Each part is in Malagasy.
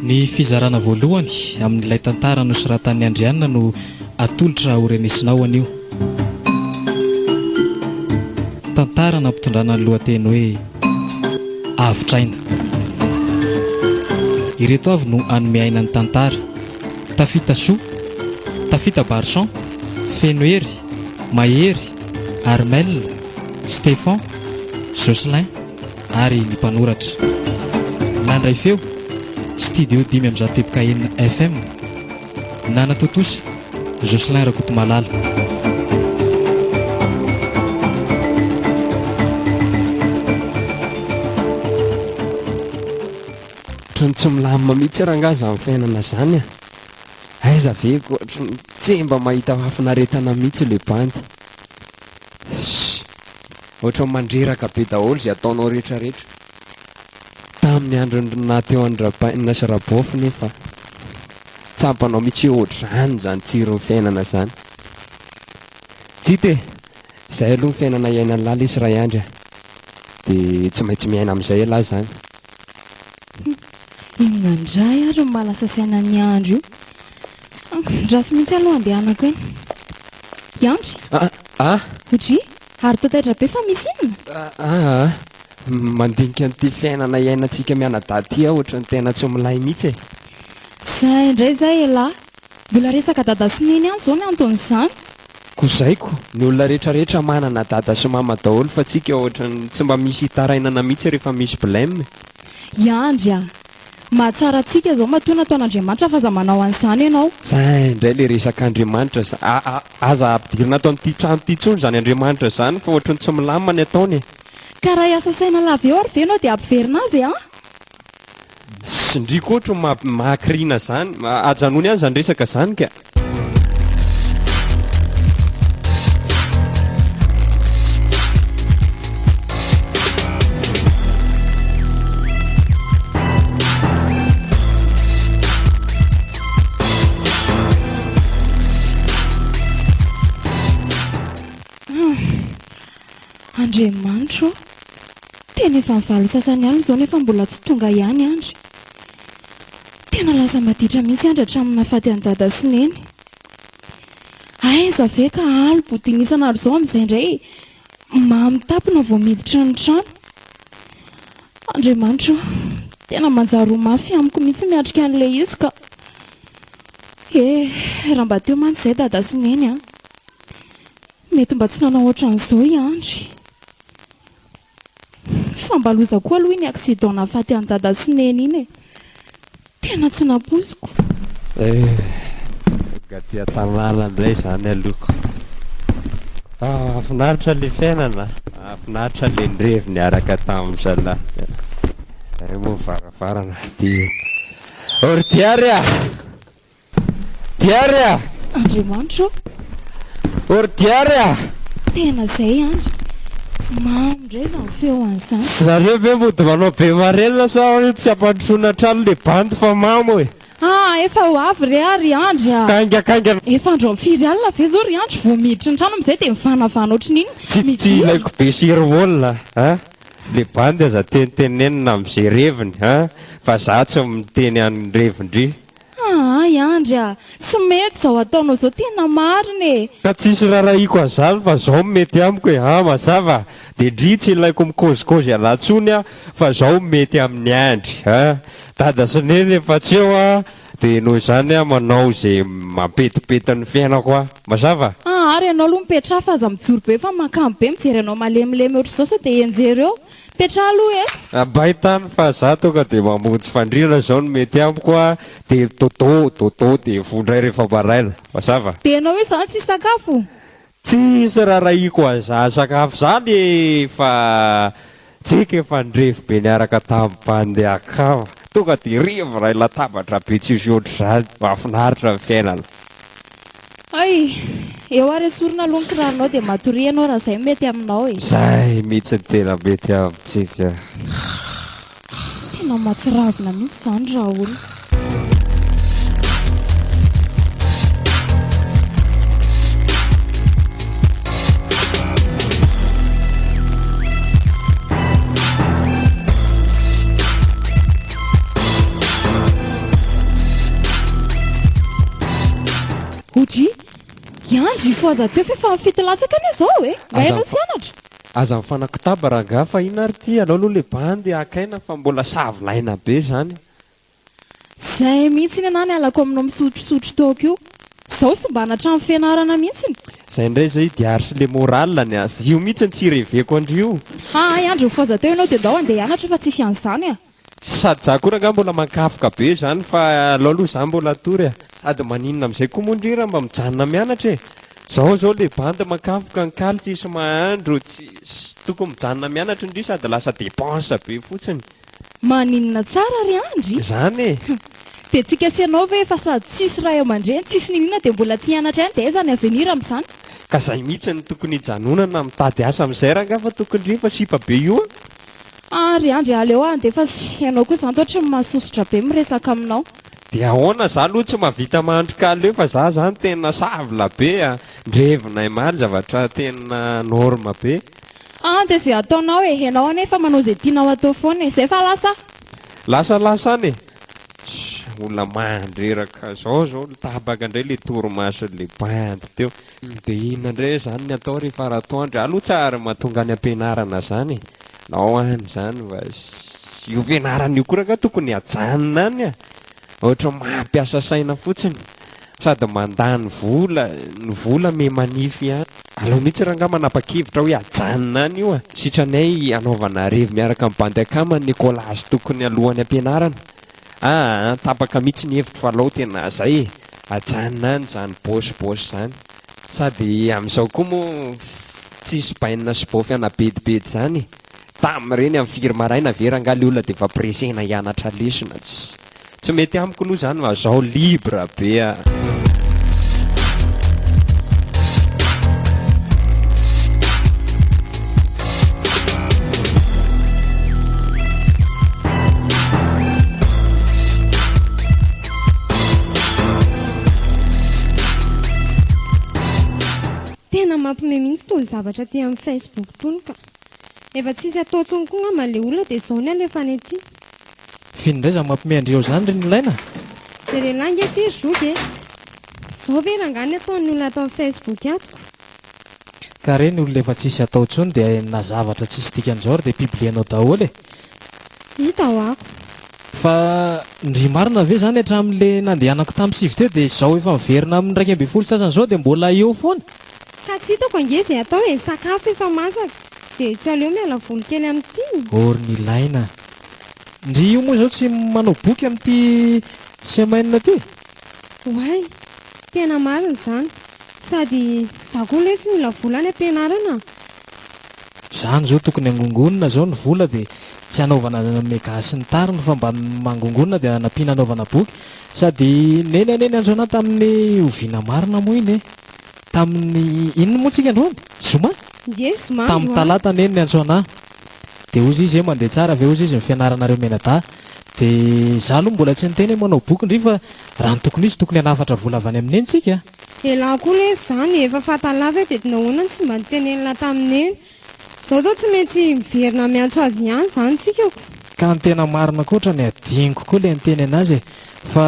Ny fizarana voalohany amin'ilay tantara nosoratan'i Andrianina no atolotra ho renesinao anio. Tantara nampitondrana ny lohateny hoe Avotr'aina. Ireto avy no hanome aina ny tantara, Tafita Soa, Tafita Barson, Fenohery, Mahery, Armel, Stephan, Jocelyn ary ny mpanoratra. Nandray feo, Studio 105 teboka enina FM. Nanatontosa, Jocelyn Rakotomalala. Ohatran'ny tsy milamina mihitsy rangaha izany fiainana izany a! Aiza ve ko ohatran'ny tsy mba mahita fahafinaretana mihitsy le bandy. Ssy! Ohatran'ny mandreraka be daholo izay ataonao rehetra rehetra. Tamin'ny andron'ny naha teo an'i Rabainina sy Rabôfy nefa tsapanao mihitsy hoe ohatr'izany izany tsiron'ny fiainana izany. Jita e! Izay aloha ny fiainana iainan'lah lesy ray andry a! Dia tsy maintsy miaina amin'izay elah izany. Inona indray ary no mahalasa saina an'i Andry io? Andraso mihitsy aloha andehanako eny. I Andry? Ah! Ah! Odry! Ary toa taitra be fa misy inona? Ah! Mandinika an'ity fiainana iainantsika mianadahy ity aho ohatran'ny tena tsy milay mihitsy e! Zay indray izay elah! Mbola resaka dada sy neny ihany izao ny anton'izany. Ko zaiko, ny olona rehetra rehetra manana dada sy mama daholo fa tsika ohatran'ny tsy mba misy hitarainana mihitsy rehefa misy blem e! I Andry ah! Mahatsara antsika izao matoa nataon'Andriamanitra fa aza manao an'izany ianao. Zay indray le resak'Andriamanitra za, a aza ampidirina ato amin'ity trano ity intsony izany Andriamanitra izany fa ohatran'ny tsy milamina ny ataony e. Ka raha hiasa saina lava eo ary ve ianao dia hampiverina azy e an? Tsindrio koa ohatran'ny maha mahakirina izany, ajanony ihany izany resaka izany ka. Andriamanitro ô! Tena efa valo sasany alina izao nefa mbola tsy tonga ihany Andry. Tena lasa maditra mihitsy Andry hatramin'ny nahafaty an'i Dada sy Neny. Aiza ve ka alo bodiny isan'andro izao amin'izay indray mamy tapina vao miditra ny trano. Andriamanitro ô, tena manjary ho mafy amiko mihitsy miatrika an'ilay izy ka. Eh, raha mba teo mantsy izay Dada sy Neny an. Mety mba tsy nanao ohatran'izao i Andry. Fa mba loza koa aloha iny accident nahafaty an'i Dada sy Neny iny e. Tena tsy nampoiziko. Eh, tonga aty an-tanàna indray izany aloha ko. Ah, mahafinaritra ilay fiainana, mahafinaritra ilay nirevy niaraka tamin-dry zalahy. Ireo moa varavarana aty. Ordiary ah! Diary a! Andriamanitra ô! Or Diary a! Tena zay Andry! Mamo ndray zany feo an'izany. Zareo ve mody manao be marenina sa hoe tsy ampandrosoana hatrany le bandy fa mamo e! Ah efa ho avy re ah ry Andry ah! Kaingakaingana. Efa andro amin'ny firy alina ve zao ry Andry vao miditra ny trano amin'izay dia mivanavana ohatry ny inona? Tsy tsy ilaiko be sirôle a! Le bandy aza tenitenenina amin'izay reviny a! Fa za tsy miteny any revin-dry. Aa i Andry a! Tsy mety izao ataonao izao tena marina e! Ka tsisy rarahiko an'izany fa zao no mety amiko e! Aa mazava? De ndry tsy ilaiko mikôzikôzy anah tsony ah fa zao no mety amin'i Andry a! Dada sy Neny efa tsy eo ah de noho izany ah manao ze mampetipety ny fiainako ah! Mazava? Aa ary ianao aloha mipetraha fa aza mijoro be fa mankamo be mijery anao malemilemy ohatr'izao sao dia enjero eo! Mipetraha aloha e! Ambay tany fa za tonga de mamonjy fandriana zao no mety amiko a, de dodo dodo de mivoha ndray rehefa maraina, mazava? De ianao io zany tsy hisakafo? Tsisy rarahiko an'izany sakafo zany e, fa tsika efa nirevy be niaraka tamin'ny bandy akama, tonga de revy ray latabatra be tsisy ohatr'izany, mahafinaritra ny fiainana. Hay! Eo ary esorina aloha ny kiraronao dia matoria ianao raha izay no mety aminao e! Zay mihitsy no tena mety amintsika. Tena mahatsiravina mihitsy izany Raoul. Andry hifohaza teo f'efa amin'ny fito latsaka anie izao e! Nga Aza ianao tsy mifa- hianatra? Aza mifanakotaba rangahy fa inona ary ity? Alao aloha le bandy haka aina fa mbola savilaina be zany. Zay mihitsy ny anah ny halako aminao misotrosotro toaka io. Zao sombana hatramin'ny fianarana mihitsiny. Zay indray zay diary sy le moral ny azy io mihitsy no tsy reveko an-dry io. Hahay Andry mifohaza teo ianao dia ndao andeha hianatra fa tsisy an'izany a. Sady za koa rangahy mbola mankafoka be zany fa alao aloha za mbola hatory a. Sady maninona amizay koa moa ndry raha mba mijanona mianatra e. Zao zao le bandy mankafoka ny kaly tsisy mahandro tsisy tokony mijanona mianatra ndry sady lasa dépense be fotsiny. Maninona tsara ry Andry? Zany e! Dia tsika sy ianao ve efa sady tsisy ray aman-dreny, tsisy niniana dia mbola tsy hianatra ihany dia aiza ny avenir amin'izany? Ka zay mihitsy no tokony hijanonana mitady asa amin'izay rangaha fa tokony ry fa sipa be io an! Ah ry Andry aleo aho handeha fa ianao koa izany toa ohatry ny mahasosotra be miresaka aminao. Dia ahoana za aloha tsy mahavita mahandro kaly eo fa za zany tena savla be a! Ndrevinay maly zavatra tena norme be. Ah dia izay ataonao e! Ianao anie efa manao izay tianao atao foana e! Izay fa lasa aho! Lasa lasa any e! Ss olona mandreraka zao zao tapaka indray le torimason'le bandy teo. Dia inona indray zany ny atao rehefa ratoandro? Aloha tsy ary mahatonga any am-pianarana zany e! Nao any zany fa ss io fianarana io koa rangaha tokony hajanona any a! Ohatran'ny mampiasa saina fotsiny sady mandany vola, ny vola me manify ihany. Aleo mihitsy rangaha manapa-kevitra hoe hajanona any io a! Sitranay hanaovana revy miaraka amin'ny bandy akama ny écolage tokony alohan'ny ampianarana. Aa tapaka mihitsy ny hevitro fa alao tena zay e! Ajanona any zany bôsy bôsy zany. Sady amin'izao koa moa tsisy bainina sy bôfy hanabedibedy zany e! Tamin'ireny amin'ny firy maraina ve rangaha le olona dia efa pressena hianatra lesona? Tsy mety amiko aloha zany fa zao libre be a! Tena mampime mihitsy itony zavatra aty amin'ny Facebook itony ka. Efa tsisy atao tsony koa ngamba le olona dia zao ny alefany aty. F'inona indray izany mampime an-dry ao izany ry Nilaina? Jerena ange ity ry zoky e! Zao ve rangaha ny ataon'ny olona ato amin'ny Facebook ato ko? Ka re ny olona efa tsisy atao intsony dia na zavatra tsisy dikany izao ary dia publier-nao daholo e! Hita ho'ako. Fa ndry marina ve izany hatramin'le nandehanako tamin'ny sivy teo dia izao efa miverina amin'ny 11 sasany izao dia mbola eo foana? Ka tsy hitako ange izay atao e, sakafo efa masaka dia tsy aleo miala voly kely amin'ity? Or Nilaina. Ndry io moa izao tsy manao boky amin'ity semaine ity? Oay! Tena marina izany. Sady za koa lesy mila vola any am-pianarana a! Zany zao tokony angongonina zao ny vola dia tsy hanaovana mega sy ny tariny fa mba mangongonina dia anampiana hanaovana boky. Sady neny anie niantso anah tamin'ny oviana marina moa iny e! Tamin'ny inona moa tsika androany? Zoma? Ie, zoma Tamin'ny androany. talata neny niantso anah. Dia hozy izy hoe mandeha tsara ve hozy izy ny fianaranareo mianadahy. Dia za aloha mbola tsy niteny hoe manao boky ndry fa raha ny tokony ho izy tokony hanafatra vola avy any amin'i neny tsika a! Elah koa lesy izany e, efa fantalahy ve dia nahoana no tsy mba nitenenina tamin'i neny? Izao zao tsy maintsy miverina miantso azy ihany izany tsika ko. Ka ny tena marina koa otrany adinoko koa le niteny anazy e! Fa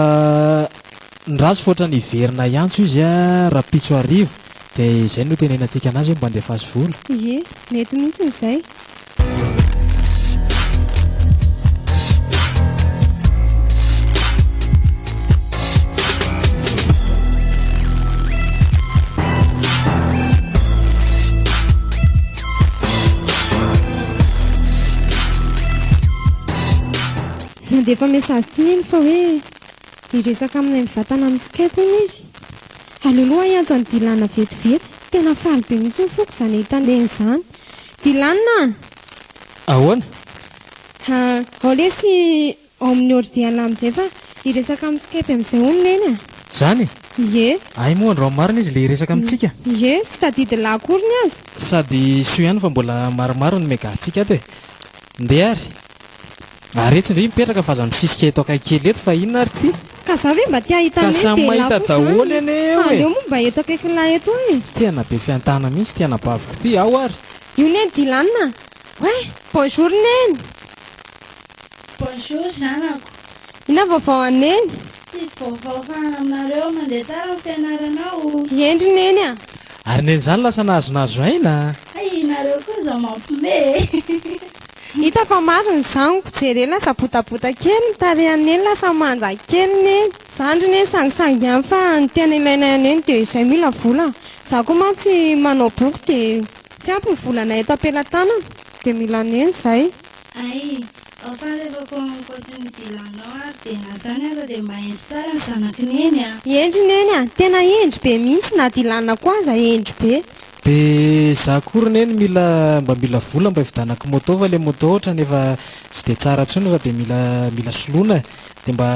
ny ratsy fa otrany hiverina hiantso izy a rapitso hariva dia izay no itenenantsika anazy hoe mba andefaso vola. Ie, mety mihitsy izay. Nandefa message ty neny fa hoe hiresaka aminay mivantana amin'ny Skype hono izy. Aleo aloha hiantso an'i Dylan vetivety. Tena faly be mihitsy ny foko izany hahita an'i Neny izany. Dylan a! Ahoana? Ha, ao lesy ao amin'ny ordi an'lah amin'izay fa hiresaka amin'ny Skype amin'izay hono Neny a! Zany e? Ie. Hay moa androany marina izy le hiresaka amintsika? Ie, tsy tadidin'lah akory ny aza. Sady soa ihany fa mbola maromaro ny mega antsika ato e! Ndeha ary! Ary etsy ndry mipetraka fa aza misisika eto akaiky kely eto fa inona ary ity? Ka za ve mba te hahita Ka an'i Neny samy dia elah mahita koa daholo zany anie eo fa e! aleo moa mba eto akaikin'lah eto e! Tena be fiantana mihitsy ity anabaviko ity, ao ary! Io Neny Dylan a! Ouais! Bonjour Neny! Bonjour zanako. Inona vaovao any Neny? Tsisy vaovao fa aminareo mandeha tsara ny fianaranao? Hendry Neny a! Ary neny zany lasa nahazonazo aina a! Hay nareo koa zao mampime e! Hita fa marina izany ko jereo lasa botabota kely ny tarehan'i neny lasa manja kely neny. Zandry neny sangisangy ihany fa ny tena ilainay an'i neny dia izay mila vola. Za koa mantsy manao boky dia tsy ampy ny volanay eto am-pelatanana dia mila neny izay. Hay, ao fa alefako ao amin'ny kaontin'ny bilanao ary dia na izany aza dia mba hendry tsara ny zanak'i Neny a! Hendry Neny a! Tena hendry be mihitsy na Dylan koa aza hendry be. Dia za koa ry Neny mila mba mila vola mba hividanako moto fa le moto ohatrany efa tsy dia tsara intsony fa dia mila mila soloina e! Dia mba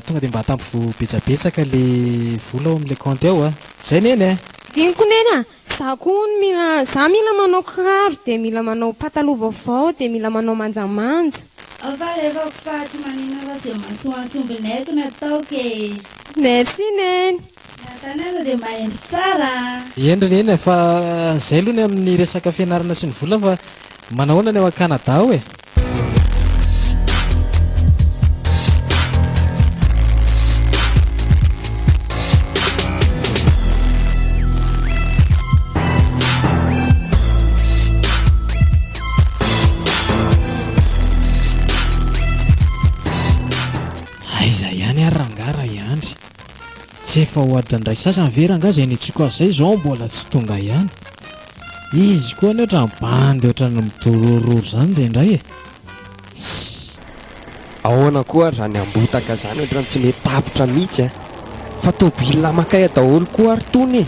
tonga dia mba atampivo betsabetsaka le vola ao amin'le kaonty ao a! Zay Neny a! Diniko Neny a! Za koa hono mila, za mila manao kiraro dia mila manao pataloha vaovao dia mila manao manjamanja. Ao fa alefako fa tsy maninona fa ze mahasoa ny sombinaiko no ataoko e! Merci Neny! Na zany aza dia mba hendry tsara a! Eny ry Neny a! Fa zay aloha ny amin'ny resaka fianarana sy ny vola fa manahoana ny ao Canada ao e? Aiza ihany ary rangahy raha i Andry? Tsy efa ho adiny iray sasany ve rangahy izay nitsiko azy izay izao mbola tsy tonga ihany? Izy koa anie ohatran'ny bandy ohatran'ny midorororo izany indraindray e! Ssss. Ahoana koa ary zany ambotaka zany ohatran'ny tsy mety tapitra mihitsy a! Fa tôbila makaiha daholo koa ary tony e!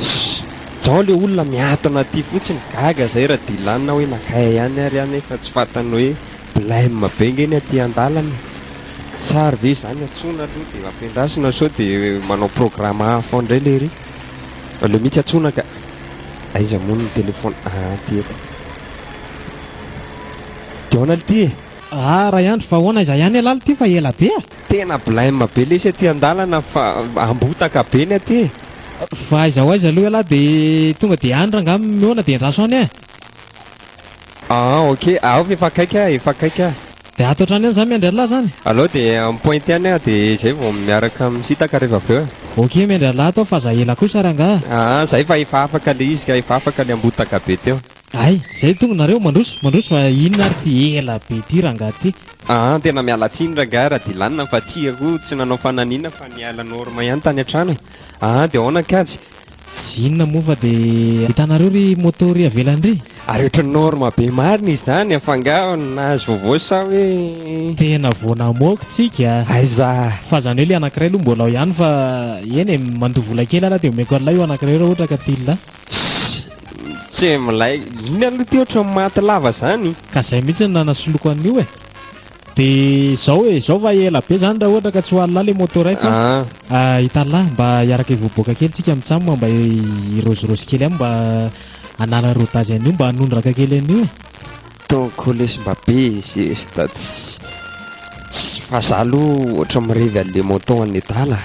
Ssss. Zao le olona miatona aty fotsiny, gaga zay ra Dylan hoe nakaiha ihany ary aho nefa tsy fantany hoe blème be nge ny aty andalana e! Sary ve zany antsoina aloha de ampiandrasina sao de manao programme hafa ao ndray lery? Aleo mihitsy antsoina ka! Aiza moa ny téléphone? Ah, ty eto. De ahoana lty e? Ah Ray Andry fa ahoana aiza ihany ialahy lty fa ela be a! Tena blème be lesy aty andalana fa ambotaka be ny aty e! Fa aiza ho aiza aloha ialahy de tonga de any rangaha mihaona de andraso any e! Ah ok, ao fa efa akaiky aho, efa akaiky aho. De ato hatrany ihany za miandry an'lah zany? Aleo de mi-pointe ihany aho de zay vao miaraka misintaka rehefa avy eo e. Ok miandry an'lah ato aho fa aza ela kosa rangaha. Ah zay fa efa afaka le izy ka, efa afaka le ambotaka be teo. Hay, zay tonga nareo, mandroso, mandroso fa inona ary ty ela be ty rangaha ty. Ah tena miala tsiny rangaha Radilan fa tsia koa tsy nanao fananiana fa niala norme ihany tany an-trano e. Ah de ahoana kajy? Tsy inona moa fa dia hitanareo ry moto ry avelany ry. Ary ohatran'ny norme be marina izy izany fa angaha nahazo vaovao sa hoe. Tena vao namoaka tsika. Aiza. Fa zany hoe le anakiray aloha mbola ao ihany fa eny e mandoa vola kely ara dia omeko an'ilay io anakiray io raha ohatra ka tian'lah. Tsy milay. Inona aloha ity ohatran'ny maty lava zany. Ka zay mihitsy no nanasoloko an'io e. De zao e, zao fa ela be zany raha ohatra ka tsy ho an'lah le moto ray fa ah hitan'lah mba hiaraka hivoaboaka kely tsika mitsam mba hirôzirôzy kely any mba hanala rodage an'io mba hanondraka kely an'io e. Donko lesy mba be zesta tsy tsy fa za aloha ohatra mirevy an'le moto an'i nedala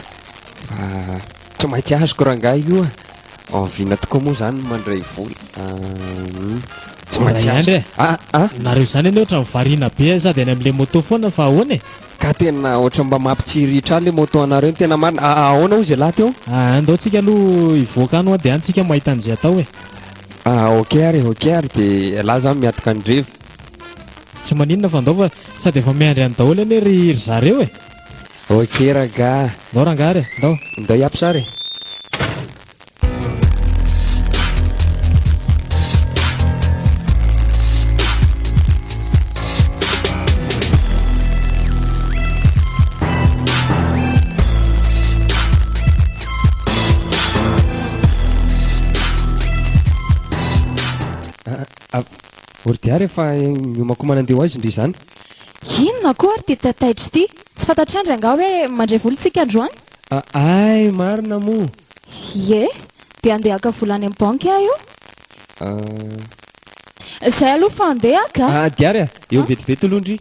fa tsy maintsy azoko rangahy io a. Oviana tokoa moa zany no mandray vola? Hum, tsy maintsy Ray azo. Andry e! Ah, ah. Nareo zany anie ohatran'ny variana be sady any amin'ilay moto foana fa ahoana e? Ka tena ohatran'ny mba mampitsiriritra ahy le moto anareo ny tena marina. Ah, ahoana hozy ialahy teo? Ah, andao tsika aloha hivoaka any hoa dia any tsika mahita an'izay atao e. Ah, ok ary, ok ary, dia ialahy zany miatoka ny revy. Tsy maninona fa andao fa sady efa miandry any daholo anie ry ry zareo e. Ok rangah. Ndao rangah ary e, ndao. Ndao hiampy sary e. Ordiary efa miomakomana andeha ho aiza ndry izany? Inona koa ary ity taitaitra ity? Tsy fantatr'Andry angaha hoe mandray vola isika androany? Hay, marina moa! Ie, dia handeha haka vola any amin'ny banky aho io. Izay aloha fa handeha aho ka! Ah, Diary a! Eo vetivety aloha ndry.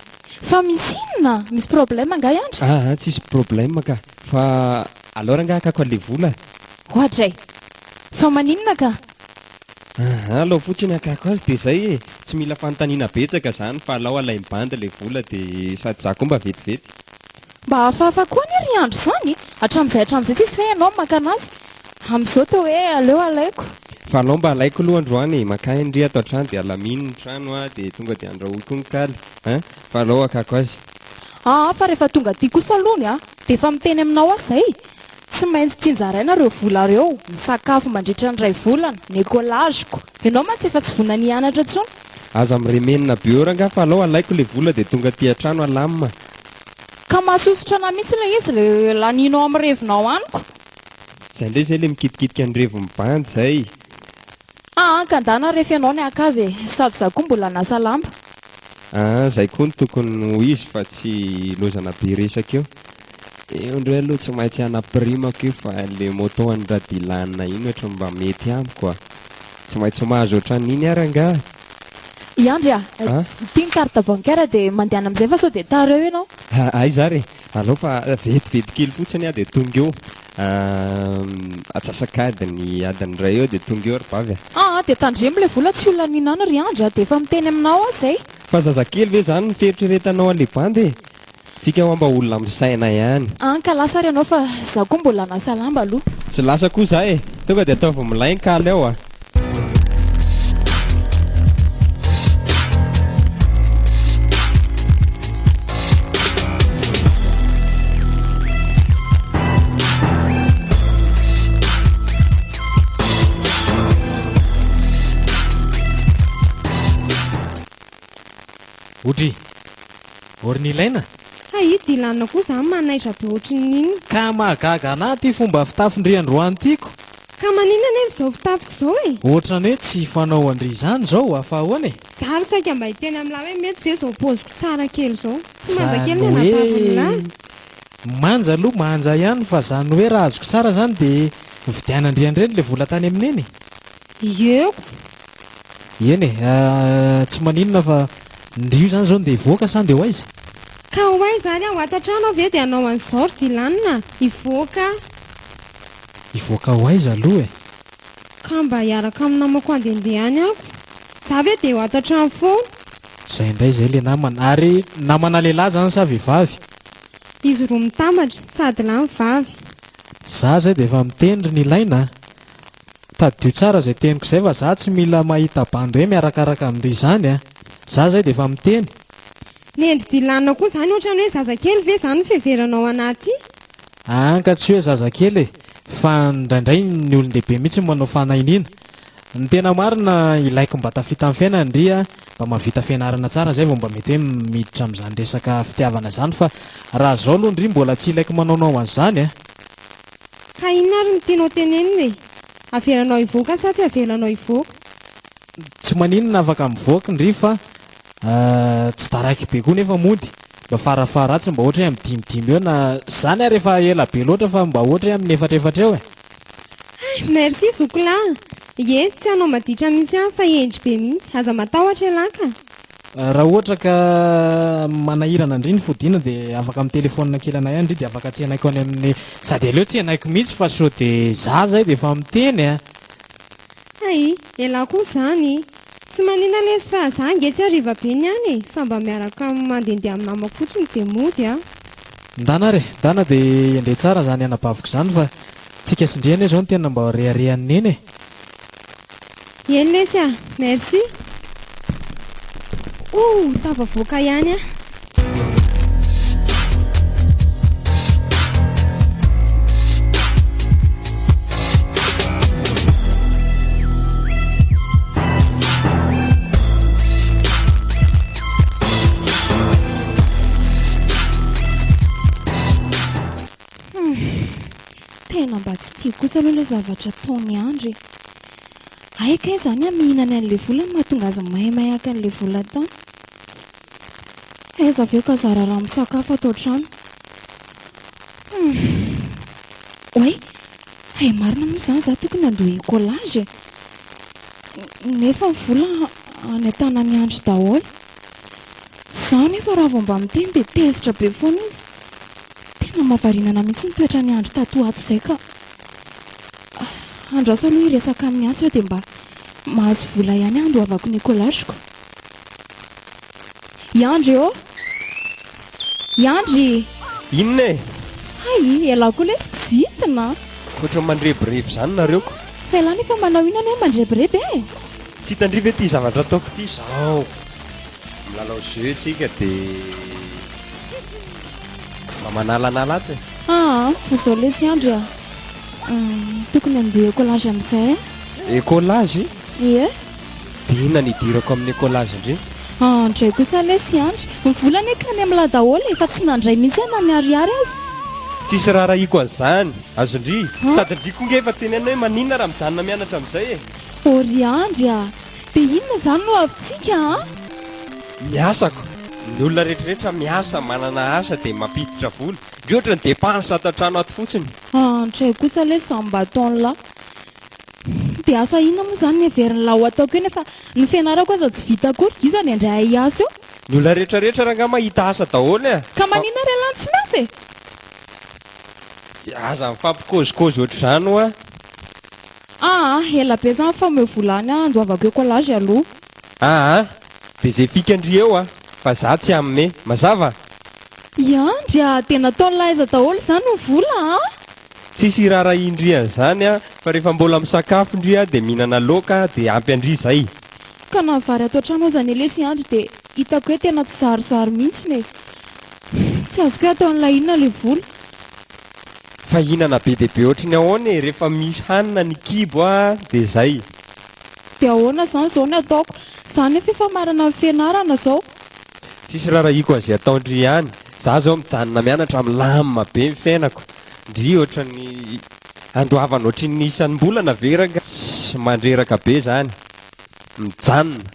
Fa misy inona? Misy problème angaha i Andry? Aa, tsisy problème ka! Fa aleo rangaha hakako an'ilay vola e! Oadray! Fa maninona ka? Aa, alao fotsiny hakako azy dia izay e! Tsy mila fanontaniana betsaka izany fa alao alain'ny bandy ilay vola dia sady za koa mba vetivety. Mba hafahafa koa anie ry Andry izany e! Hatramin'izay hatramin'izay tsisy hoe ianao no maka anazy. Amin'izao toa hoe aleo alaiko. Fa alao mba alaiko aloha androany e, makà ndry ato an-trano dia alamino ny trano a, dia tonga dia andrahoiko ny kaly a, fa alao hakako azy. Aa fa rehefa tonga aty kosa alony a, dia efa miteny aminao aho izay, tsy maintsy tsinjaraina ireo vola ireo, misakafo mandritra ny iray volana, ny écolage-ko, ianao mantsy efa tsy vonona ny hianatra intsony. Aza miremenina be eo rangahy fa alao alaiko le vola dia tonga aty an-trano alamina. Ka mahasosotra anah mihitsy ilay izy le lanianao amin'ny revinao any ko. Zay ndray zay le mikitikitika ny revin'ny bandy zay. Aa ka ndana refa ianao ny haka azy e, sady za koa mbola hanasa lamba. Aa zay koa no tokony ho izy fa tsy ilozana be resaka eo. Eo ndray aloha tsy maintsy hanapirimako io fa le moto an'i Radilan iny ohatran'ny mba mety amiko a. Tsy maintsy mahazo ohatran'iny aho rangaha. I Andry a! A? Ity ny carte bancaire dia mandehana amin'izay fa sao dia tara eo ianao. Aiza ary e? Aleo fa vetivety kely fotsiny aho dia tonga eo. Atsasak'adiny, adiny iray eo dia tonga eo ry vavy a! Aa dia tandremo ilay vola tsy olona nihinana ry Andry a! Dia efa miteny aminao aho izay. Fa zazakely ve izany ny fieritreretanao an'ilay bandy e? Tsika hoa mba olona misaina ihany. An ka lasa ary ianao fa za koa mbola hanasa lamba aloha. Tsy lasa koa za e! Tonga dia ataovy milay ny kaly ao a! Odry! Or ny ilaina? Hay i Dylan koa zany manaitra be ohatrin'ny inona. Ka mahagaga anah ty fomba fitafin-dry androany ty ko. Ka maninona anefa izao fitafiko izao e? Ohatrany hoe tsy fanao an-dry izany izao a, fa ahoana e? Za ary saika mba hiteny amin'lah hoe mety ve izao paoziko tsara kely izao? Tsy manja kely Zany ny hoe anadavin'lah. manja aloha manja ihany fa zany hoe raha azoko tsara zany dia nividianan-dry an'ireny le vola tany amin'iny e? Ieko. Eny e, tsy maninona fa ndry io zany zao ndeha hivoaka sa ndeha ho aiza? Ka ho aiza ary aho? Ato an-trano aho ve dia hanao an'izao ry Dylan a? Hivoaka aho. Hivoaka ho aiza aloha e? Ka mba hiaraka amin'ny namako handehandeha any aho. Za ve dia ho ato an-trano foana? Zay indray zay le namana. Ary namana lehilahy zany sa vehivavy? Izy roa mitambatra, sady lahy no vavy. Za zay dia efa miteny ry Nilaina a! Tadidio tsara izay teniko izay fa za tsy mila mahita bandy hoe miarakaraka amin-dry izany a! Za izay dia efa miteny. Nendry Dylan koa zany ohatrany hoe zazakely ve zany ny fiheveranao anah ty? An ka tsy hoe zazakely e! Fa indraindray ny olon-dehibe mihitsy no manao fanahiniana. Ny tena marina ilaiko mba tafita amin'ny fiainana ndry a, mba mahavita fianarana tsara zay vao mba mety hoe miditra amin'izany resaka fitiavana izany fa raha zao aloha ndry mbola tsy ilaiko manaonao an'izany a! Ka inona ary no tianao tenenina e? Avelanao hivoaka sa tsy avelanao hivoaka? Tsy maninona afaka mivoaka ndry fa tsy taraiky be koa nefa mody. Mba farafaharatsiny mba ohatra hoe amin'ny dimidimy eo na zany ary efa ela be loatra fa mba ohatra hoe amin'ny efatrefatra eo e. Hay, merci zoky lahy a! Ie, tsy hanao maditra mihitsy aho fa hendry be mihitsy, aza matahotra ialahy ka! Raha ohatra ka manahirana ndry ny fodiana dia afaka mi-telephone kely anay any ndry dia afaka tsenaiko any amin'ny sady aleo tsenaiko mihitsy fa sao dia za zay dia efa miteny a! Hay, elah koa zany! Tsy manina lesy fa za ange tsy hariva be ny any e! Fa mba miaraka mandehandeha amin'ny namako fotsiny dia mody a! Ndana ary e! Ndana dia endrey tsara zany anabaviko zany fa tsika sy ndry anie zao no tena mba reharehan'i neny e! Eny lesy a! Merci! Ouh! Tafavoaka ihany aho. Hum! Tena mba tsy tiako kosa aloha ilay zavatra ataon'i Andry e! Hay kay izany amihinany an'ilay vola no mahatonga azy maimay haka an'ilay vola tany. Aiza avy eo ka zara raha misakafo ato an-trano. Hum! Oay! Hay marina moa izany za tokony handoa écolage e! Nefa ny vola any an-tanan'i Andry daholo. Izaho nefa raha vao mba miteny dia tezitra be foana izy. Tena mahavariana anah mihitsy ny toetran'i Andry tato ho ato izay ka. Andraso aloha hiresaka amin'ny asa eo dia mba mahazo vola ihany aho handoavako ny écolage-ko. I Andry ô! I Andry! Inona e? Hay, ialahy koa lesy kizitina a! Ohatran'ny mandrebireby izany nareo ko. Fa ialahy nefa manao inona anie mandrebireby e? Tsy hitan-dry ve ity zavatra ataoko ity izao? Milalao jeu tsika dia mba manalanala ato e. Aa, fa izao lesy Andry a. Tokony handeha écolage amin'izay a. Écolage? Ie. Dia inona no hidirako amin'ny écolage ndry? Andray kosa lesy Andry. Ny vola anie ka any amin'lah daholo e, fa tsy nandray mihitsy aho na ny ariary aza. Tsisy raharahiako an'izany, azon-dry. Sady ndry koa nge efa tenenina hoe maninona raha mijanona mianatra amin'izay e. Ô ry Andry a! Dia inona izany no avintsika an? Ny asako, ny olona rehetrarehetra miasa, manana asa dia mampiditra vola. Ndry ohatran'ny dépense ato an-trano ato fotsiny. Andray kosa lesy izany mba ataon'lah. Dia asa inona moa izany no heverin'lah ho ataoko eo nefa ny fianarako aza tsy vita akory, iza no handray ahy hiasa eo? Ny olona rehetrarehetra rangahy mahita asa daholo e! Ka maninona ary ialahy no tsy miasa e? Dia aza mifampikôzikôzy ohatr'izany hoa. Aa, ela be zany fa omeo vola any aho handoavako écolage aloha. Aa, dia ze fikan-dry eo a, fa za tsy hanome. Mazava? I Andry a, dia nataon'lah aiza daholo izany ny vola a? Tsisy iraharahian-dry an'izany a, fa rehefa mbola misakafo ndry a dia mihinana laoka dia ampy an-dry izay. Ka na ny vary ato an-trano aza anie lesy i Andry dia hitako hoe tena tsy zarizary mihitsiny e. Tsy azoko hoe ataon'lah inona ilay vola. Fa hihinana be dia be ohatry ny ahoana e, rehefa misy hanina ny kibo a dia zay. Dia ahoana izany izao ny ataoko? Za nefa efa marina ny fianarana izao. Tsisy rarahiko an'izay ataon-dry ihany, za zao mijanona mianatra milamina be ny fiainako, ndry ohatran'ny andoavana ohatrin'ny isam-bolana ve rangah? Mandreraka be zany, mijanona.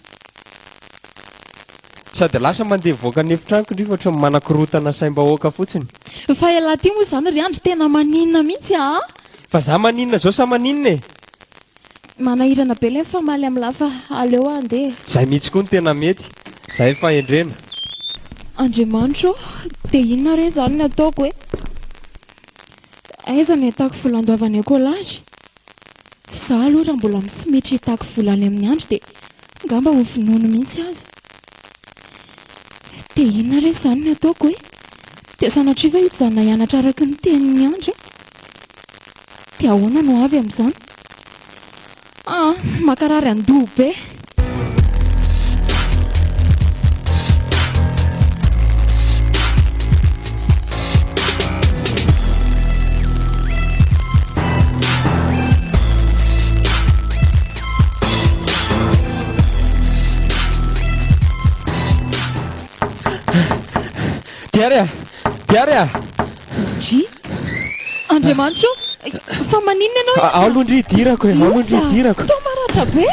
Sady lasa mandeha mivoaka ny efitranoko ndry fa ohatran'ny manakorontana saim-bahoaka fotsiny. Fa ialahy ity moa izany ry Andry tena maninona mihitsy aa! Fa za maninona zao sa maninona e? Manahirana be ilay mifamaly amin'lah fa aleo aho handeha e. Zay mihitsy koa no tena mety. Zay fahendrena. Andriamanitra ô! Dia inona re izany ny ataoko e? Aiza no ahitako vola andoavana écolage? Izaho aloha raha mbola misimetry hitaky vola any amin'i Andry dia angamba ho vonoiny mihitsy aza. Dia inona re izany ny ataoko e? Dia sanatria ve hijanona hianatra araka ny tenin'i Andry? Dia ahoana no avy amin'izany? Ah, makarary andoha be. Diary a! Diary a! Ndry! Andriamanitra ô! Fa maninona ianao Ao aloha ndry hidirako e! Ao aloha ndry hidirako! Toa maratra be!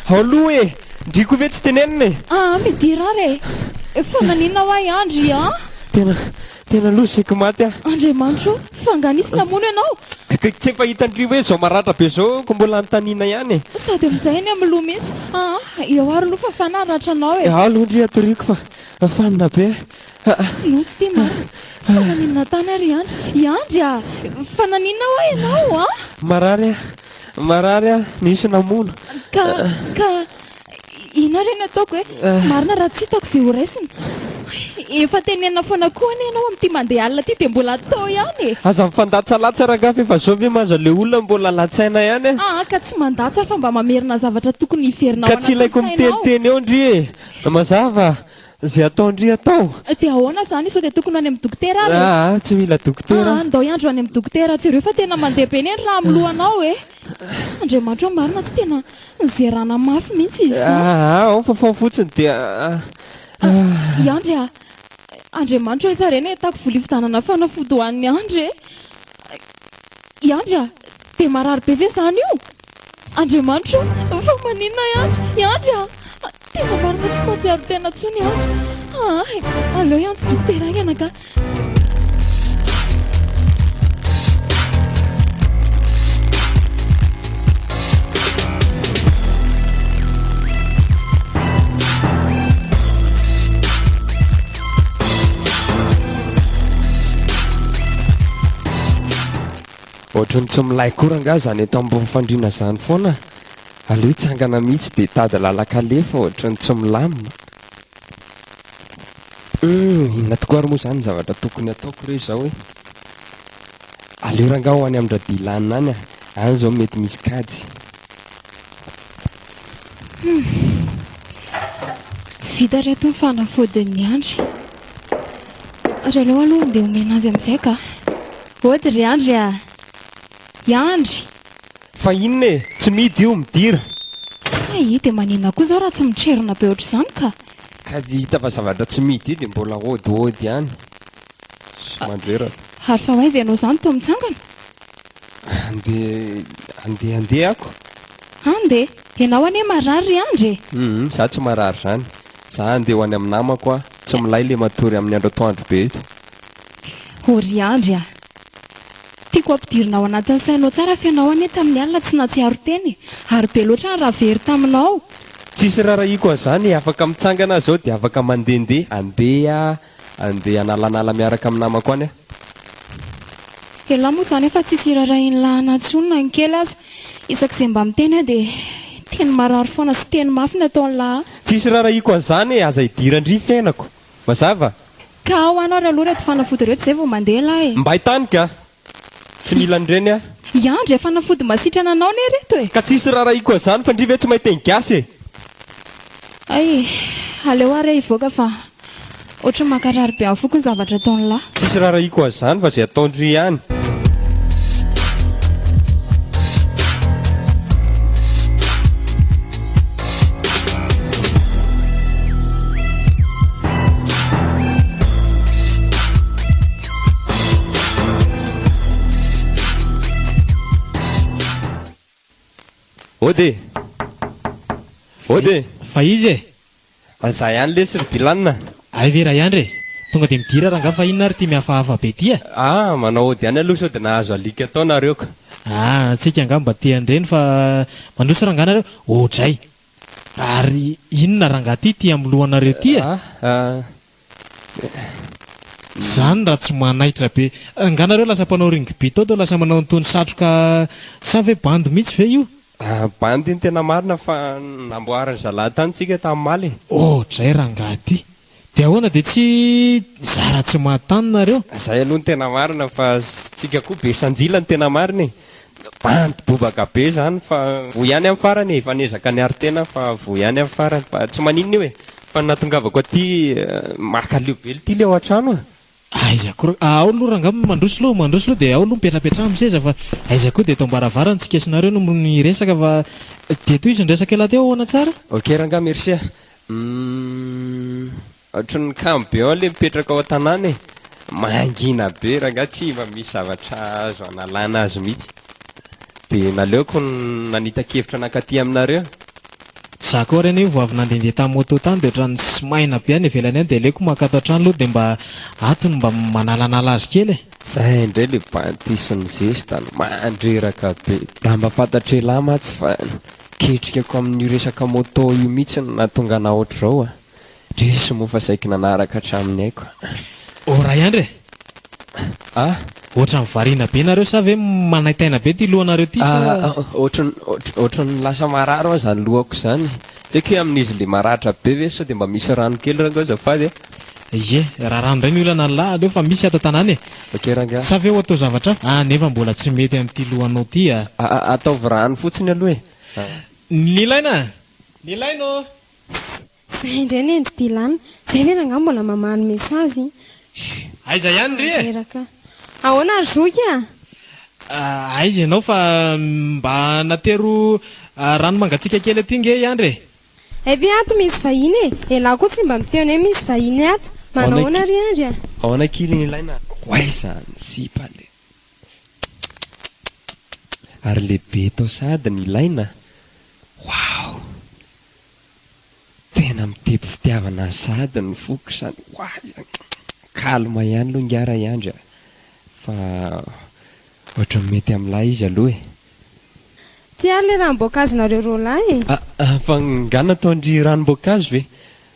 Ao aloha e! Ndry koa ve tsy tenenina e! Aa midira ary e! Fa naninona hoa i Andry an? Tena, tena loza saiko maty aho! Andriamanitra ô! Fa angaha nisy namono ianao? Ka tsy efa hitan-dry hoe izao maratra be izao ko mbola anontaniana ihany e! Sady amin'izay eny amin'ny loha mihitsy! Aa eo ary aloha fa fa naratra anao e! Ao aloha ndry atoriako fa fanina be. Nosy ity marina. Fa naninona tany ary i Andry? I Andry a! Fa naninona hoa ianao a? Marary aho, marary aho, nisy namono. Ka, ka, inona re ny ataoko e? Marina raha tsy hitako izay horaisina. Efa tenenina foana koa anie ianao amin'ity mandeha alina ity dia mbola atao ihany e! Aza mifandatsalatsa rangahy fa efa zao ve maza le olona mbola latsaina ihany e? Aa ka tsy mandatsa fa mba mamerina zavatra tokony hiverina ao Ka tsy anatin'ny ilaiko sainao. miteniteny eo ndry e! Mazava. Zay ataon-dry atao. Dia ahoana izany? Sao dia tokony ho any amin'ny dokotera ary e? Aa, tsy mila dokotera aho. Aa, ndao hiandry ho any amin'ny dokotera. Jereo fa tena mandeha be anie ny rà amin'ny lohanao e! Andriamanitra ô, marina tsy tena nizerana mafy mihitsy izy izany. Aa, ao fafao fotsiny dia. I Andry a! Andriamanitra ô, aiza re no ahitako vola hividianana fanafody ho an'i Andry e? I Andry a! Dia marary be ve izany io? Andriamanitra ô, fa maninona i Andry? I Andry a! Tena marina tsy mahatsiaro tena intsony i Andry. Aa, aleo hiantso dokotera haingana ka. Ohatran'ny tsy milay koa rangahy izany eto ambony fandriana izany foana. Aleo hitsangana mihitsy dia hitady lalan-kaleha fa ohatran'ny tsy milamina. Humm, inona tokoa ary moa izany ny zavatra tokony hataoko re izao e? Aleo rangaha ho any amin-dRadilan any a! Any izao mety misy kajy. Hum. Vita reto ny fanafodin'i Andry. Ary aleo aloha andeha omena azy amin'izay ka. Ody ry Andry a! I Andry! Fa inona e? Tsy mihidy io, midira. Hay, dia maninona koa izao raha tsy mitrerona be ohatr'izany ka? Ka hita fa zavatra tsy mihidy io dia mbola ôdiôdy ihany. Sy mandreraka. Ary fa ho aiza ianao izany toa mitsangana? Andeha, andeha, andeha ako. Andeha? Ianao anie marary ry Andry e! Hum, za tsy marary izany. Za andeha ho any amin'ny namako aho. Tsy milay le matory amin'ny andro atoandro be eto. Oh ry Andry a! Tiako ampidirina ao anatin'ny sainao tsara fa ianao anie tamin'ny alina tsy nahatsiaro tena e! Ary be loatra ny raha very taminao. Tsisy rarahiko an'izany e! Afaka mitsangana aho izao dia afaka mandehandeha. Andeha Andeha hanalanala miaraka amin'ny namako any aho. Elah moa izany efa tsisy irarahin'lah anah intsony na ny kely aza. Isak'izay mba miteny aho dia teny marary foana sy teny mafy ny ataon'lah ahy. Tsisy rarahiko an'izany e, aza idiran-dry fiainako. Mazava? Ka ao ano ary aloha ireto fanafody ireto izay vao mandeha lah e. Mbay tany ka! Tsy mila an'ireny aho. I Andry e, fanafody mahasitrana anao anie ireto e! Ka tsisy rarahiko an'izany fa ndry ve tsy mahay teny gasy e! Hay, aleo ary aho hivoaka fa ohatran'ny mankarary be amin'ny foko ny zavatra ataon'lah. Tsisy rarahiko an'izany fa izay ataon-dry ihany. Ody e! Ody e! Fa iza e? Za ihany lesy ry Dylan a! Hay ve raha ihany re? Tonga dia midira rangahy fa inona ary ity mihafahafa be ity a? Ah, manao ody ihany aloha sao dia nahazo alika tao nareo ka. Ah, antsika angaha mba te an'ireny fa mandroso rangahy nareo. Oadray! Ary inona rangahy ity ity amin'ny lohanareo ity a? Ah, ah. Zany raha tsy manaitra be. Nga nareo lasa mpanao rugby tao toa lasa manao an'itony satroka sa ve bandy mihitsy ve io? Bandy io ny tena marina fa namboarin'ny zalahy tany tsika tamin'ny omaly e. Oadray rangahy ty. Dia ahoana dia tsy zara tsy mahatany nareo? Zay aloha ny tena marina fa tsika koa be sanjila ny tena marina e. Bandy bobaka be zany fa voa ihany amin'ny farany e, efa niezaka niaro tena fa voa ihany amin'ny farany fa tsy maninona io e. Fa ny nahatongavako aty makaleo be ity le ao an-trano a. Aiza koa, ao aloha rangaha mandroso aloha, mandroso aloha dia ao aloha mipetrapetraha amin'ny seza fa aiza koa dia eto am-baravarana tsika sy nareo no miresaka fa dia tohizo ny resaka elah teo ahoana tsara? Ok rangaha merci a. Humm ohatran'ny kamo be ao le mipetraka ao an-tanàna e! Mangina be rangaha tsy mba misy zavatra azo analana azy mihitsy. Dia naleoko nanita-kevitra nankaty aminareo. Za koa ary anie vao avy nandehandeha tamin'ny moto tany dia ohatran'ny sy maina be any ivelany any dia aleoko maka ato an-trano aloha dia mba ato no mba manalanala azy kely e! Zay indray le bandy sy ny zesta no mandreraka be. Raha mba fantatr'elah mantsy fa ketrikako amin'io resaka moto io mihitsy no nahatonga anah ohatr'izao a! Drisy moa fa saiky nanaraka hatramin'ny aiko. Oh Ray Andry e! Ah! Ohatran'ny variana be nareo sa ve manaintaina be ty lohanareo ty sa. Ah! Ohatran'ny ohatran'ny lasa marary hoa zany lohako zany. Tsy haiko hoe amin'izy le maratra be ve sao dia mba misy rano kely rangahy azafady a! Ie, raha rano indray ny olana lah aleo fa misy ato an-tanàna e! Ok rangahy. Sa ve ho atao zavatra hafa? Ah nefa mbola tsy mety amin'ity lohanao ty a! Ataovy rano fotsiny aloha e! Nilaina! Nilaina ô! Zay indray ny endry Dylan. Zay ve rangaha mbola mamaly message? Shh. Aiza ihany ry e? Mandreraka. Ahoana ry zoky a? Aiza ianao fa mba natero rano mangatsiaka kely aty nge i Andry e? Hay ve ato misy vahiny e? Elah koa tsy mba miteny hoe misy vahiny ato. Manao ahoana ry Andry a? Ahoana kely ny ilaina? Oay zany sipa le. Ary lehibe tao sahady ny ilaina? Waouh! Tena mitepy fitiavana azy sahady ny foko izany oay! Calme ihany aloha ingahy Raiandry a! Fa ohatran'ny mety amin'lah izy aloha e! Ty ary le ranom-boankazonareo roalahy e! Ah, fa nga nataon-dry ranom-boankazo ve?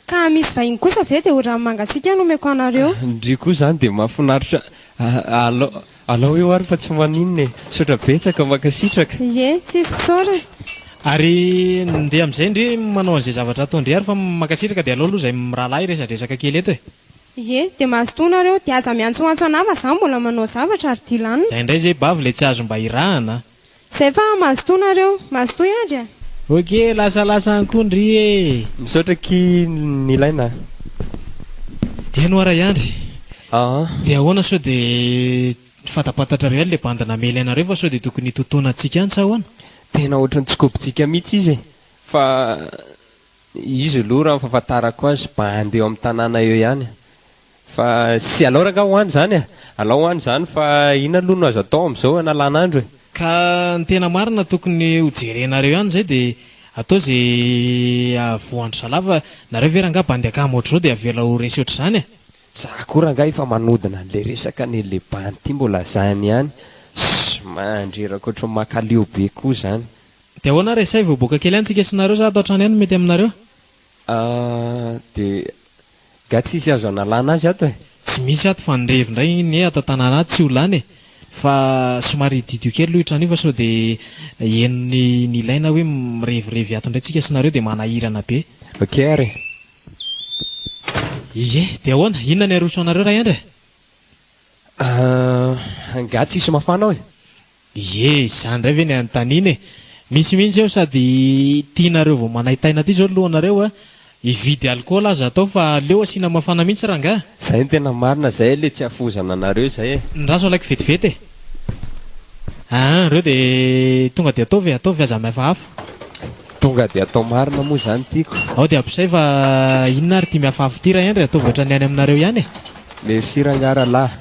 Ka misy vahiny kosa ve dia ho rano mangatsiaka no omeko anareo? Ndry koa izany dia mahafinaritra alao alao eo ary fa tsy maninona e! Misaotra betsaka, mankasitraka. Ie, tsisy fisaorana. Ary ndeha amin'izay ndry manao an'izay zavatra ataon-dry ary fa mankasitraka dia alao aloha izay mirahalahy hiresadresaka kely eto e! Ie, dia mazotoa nareo, dia aza miantsoantso anah fa za mbola manao zavatra ry Dylan. Zay indray zay bavy le tsy azo mba irahana a. Zay fa mazotoa nareo, mazotoa i Andry a. Ok, lasalasa any koa ndry e. Misaotra akia Nilaina a. Eny hoa ray Andry. Aa. Dia ahoana sao dia fantapantatrareo ihany le bandy namely anareo fa sao dia tokony hitotoana antsika any sa ahoana? Tena ohatran'ny tsy kobontsika mihitsy izy e. Fa Izy aloha raha ny fahafantarako azy bandy eo amin'ny tanàna eo ihany fa sy alao rangaha ho any izany e! Alao ho any izany fa inona aloha no azo atao amin'izao hanalana andro e! Ka ny tena marina tokony ho jerenareo ihany izay dia atao izay hahavoan-dry zalahy fa nareo ve rangaha bandy akama ohatr'izao dia avela ho resy ohatr'izany e! Za koa rangaha efa manodina an'ilay resaka an'ilay bandy ity mbola zany ihany, ssy mandreraka ohatran'ny makaleo be koa izany. Dia ahoana ary asaivo hiboaka kely any tsika sy nareo za ato an-trano ihany no mety aminareo? Ah dia nga tsisy azo analana azy ato e? Tsy misy ato fa ny revy indray anie ato an-tanàna ato tsy ho lany e! Fa somary hididio kely aloha io trano io fa sao dia henon'i Nilaina hoe mirevirevy ato indray tsika sy nareo dia manahirana be. Ok ary e! Ie, dia ahoana? Inona ny aroso anareo ray Andry e? Ah, nga tsisy mafana ao e? Ie, izany indray ve ny anontaniana e! Misy mihitsy eo sady tianareo vao manaintaina aty izao ny lohanareo a! Hividy alikaola aza atao fa aleo asiana mafana mihitsy rangaha! Zay no tena marina, zay le tsy hafozana anareo zay e! Ndraso alaiko vetivety e! Aa ireo dia tonga dia ataovy e, ataovy aza mihafahafa. Tonga dia atao marina moa izany tiako. Ao dia ampisay fa inona ary ity mihafahafa ity Rahendry, ataovy ohatran'ny any aminareo ihany e! Merci rangaha rahalahy.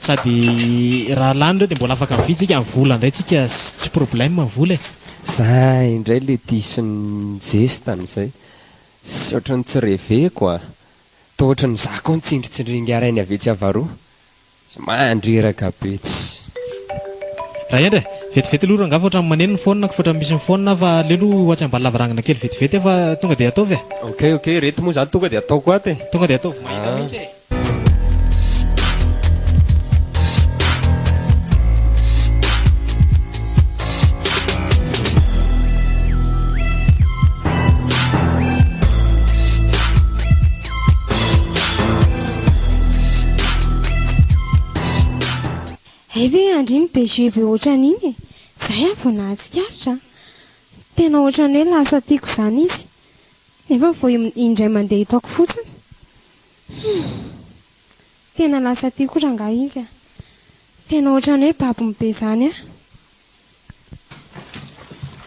Sady raha lany ireo dia mbola afaka mividy tsika, ny vola indray tsika tsy problème ny vola e. Za indray le diso ny zestany zay, sy ohatran'ny tsy reveko a! Toa ohatran'ny za koa nitsindritsindringa rainy avy etsy avaroa, sy mandreraka be tsy. Rahendry e! Vetivety aloha rangaha fa ohatran'ny maneno ny phone-ko fa ohatran'ny misy mi-phone fa aleo aloha ho atsy ambany lavarangana kely vetivety aho fa tonga dia ataovy e! Ok ok, reto moa zany tonga dia ataoko ato e! Tonga dia ataovy mahita mihitsy e! Hay ve Andry iny be jeu be ohatran'iny e! Zay aho vao nahatsikaritra a! Tena ohatran'ny hoe lasa tiako izany izy nefa vao indray mandeha hitako fotsiny. Humm. Tena lasa tiako rangahy izy a. Tena ohatran'ny hoe babony be izany aho.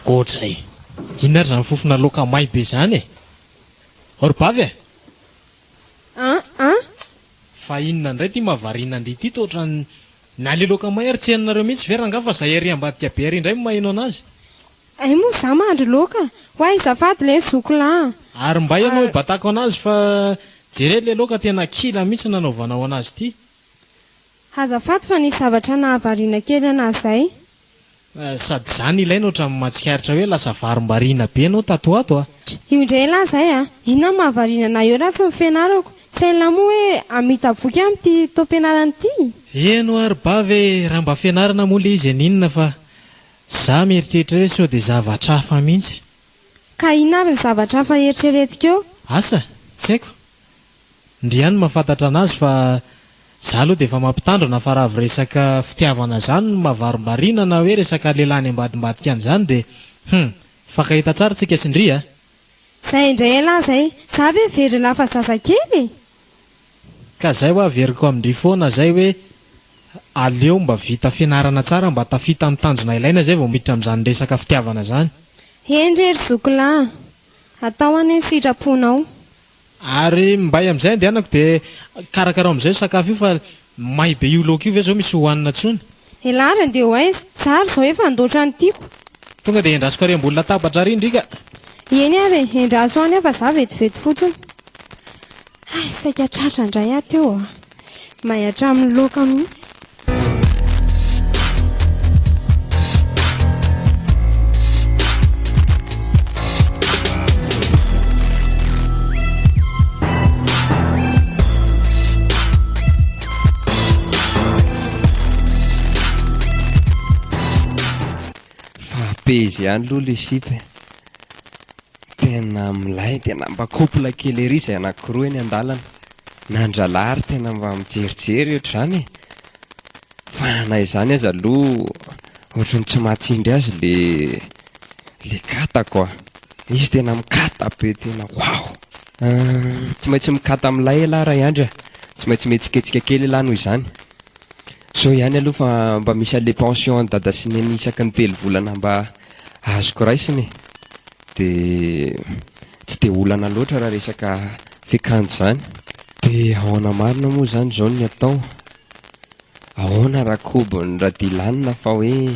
Ohatray. Inona ary izany fofona laoka may be izany e? Ao ry bavy e! An an! Fa inona indray ity mahavariana an-dry ity toa ohatran'ny na le laoka may ary tsy henonareo mihitsy ve rangahy fa izay ery ambadika be ery indray no maheno anazy? Hay moa za mandry loaka. Ho azafady le zoky lah a. Ary mbay ianao hibatako anazy fa jereo le laoka tena kila mihitsy nanaovanao anazy ity. Azafady fa nisy zavatra nahavariana kely anah zay. Sady zany ilaina ohatran'ny mahatsikaritra hoe lasa varimbariana be ianao tato ho ato a. Io indray elah zay a! Inona no mahavariana anah eo raha tsy ny fianarako? Tsy hain'lah moa hoe hamita boky amin'ity taom-pianarana ity? Eny hoa ry bavy e, raha mba fianarana moa le izy haninona fa Za mieritreritra hoe sao dia zavatra hafa mihitsy. Ka inona ary ny zavatra hafa eritreretiko eo? Asa? Tsy haiko. Ndry ihany no mahafantatra anazy fa za aloha dia efa mampitandrina fa raha vao resaka fitiavana zany no mahavarimbariana na hoe resaka lehilahy any ambadimbadika any zany dia hum! Mifankahita tsara tsika sy ndry a! Zay indray elah zay! Za ve very lafa zazakely e? Ka zay hoa averiko amin-dry foana zay hoe aleo mba vita fianarana tsara mba tafita amin'ny tanjona ilaina zay vao miditra amin'izany resaka fitiavana zany. Hendry e ry zoky lahy a! Atao anie ny sitraponao. Ary mbay amin'izay andehanako dia karakarao amin'izay io sakafo io fa may be io laoka io ve zao misy hohanina tsony? Elah ary andeha ho aiza? Za ary zao efa handoatra ny tiako. Tonga dia endrasiko ary ambony latabatra ary ndry ka! Eny ary e, endraso any aho fa za vetivety fotsiny. Hay, saika tratra indray aho teo a! May hatramin'ny laoka mihitsy. Fa apezy ihany aloha le sipa e. Tena milay, tena mba couple kely ery izay anankiroa eny an-dalana. Nandralahy ary tena mba mijerijery ohatr'izany e! Fa na izany aza aloha ohatran'ny tsy mahatsindry azy le le kata-ko a! Izy tena mikata be tena waouh! Tsy maintsy mikata milay elah Ray Andry a! Tsy maintsy mihetsiketsika kely elah noho izany. Soa ihany aloha fa mba misy an'le pension an'i dada sy neny isaky ny telo volana mba azoko raisina e! Dia tsy dia olana loatra raha resaka fiakanjo izany. Dia ahoana marina moa izany izao ny atao? Ahoana raha kobon'i Radilan fa hoe